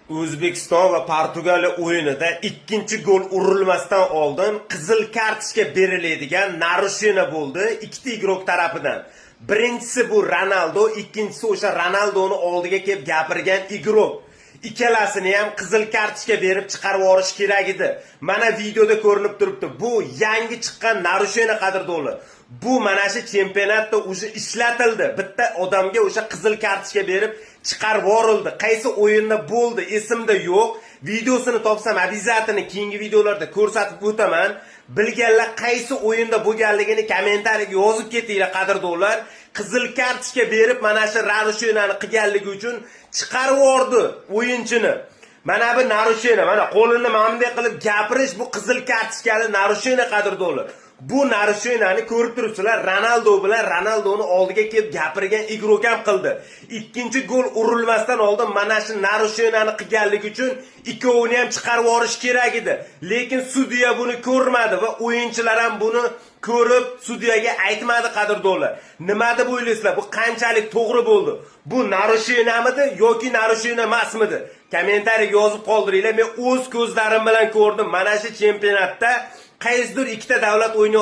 O'zbekiston va Portugaliya o'yinida ikkinchi gol urilmasdan oldin qizil kartochka beriladigan нарушение bo'ldi ikkita игрок tarafidan. Birinchisi bu Ronaldo, ikkinchisi o'sha Ronaldoni oldiga kelib gapirgan игрок. Ikkalasini ham qizil kartochka berib chiqarib yuborish kerak edi. Mana, videoda ko'rinib turibdi. Bu yangi chiqqan нарушение, qadrdonlar. Bu mana shu chempionatda уже ishlatildi. Bitta odamga o'sha qizil kartochka berib chiqarib yuborildi. Qaysi o'yinda bo'ldi, esimda yo'q. Videosini topsam, обязательно keyingi videolarda ko'rsatib o'taman. Bilganlar qaysi o'yinda bo'lganligini kommentariyaga yozib ketinglar, qadrdonlar. Qizil kartochka berib, mana shu нарушение ni qilganligi uchun chiqarib yubordi o'yinchini. Mana bu нарушение, mana qo'lini mana bunday qilib gapirish, bu qizil kartochkali нарушение, qadrdonlar. Bu нарушение ni ko'rib turibsizlar, Ronaldo bilan Ronaldoni oldiga kelib gapirgan игрок ham qildi. Ikkinchi gol urilmasdan oldin mana shu нарушение ni qilganligi uchun ikkovini ham chiqarib yuborish kerak edi. Lekin sudya buni ko'rmadi va o'yinchilar ham buni ko'rib sudyaga aytmadi, qadrdonlar. Nima deb o'ylaysizlar? Bu qanchalik to'g'ri bo'ldi? Bu нарушение midi yoki нарушение emasmidi? Kommentariyaga yozib qoldiringlar. Men o'z ko'zlarim bilan ko'rdim. Mana shu chempionatda qaysidir ikkita davlat o'ynayotgan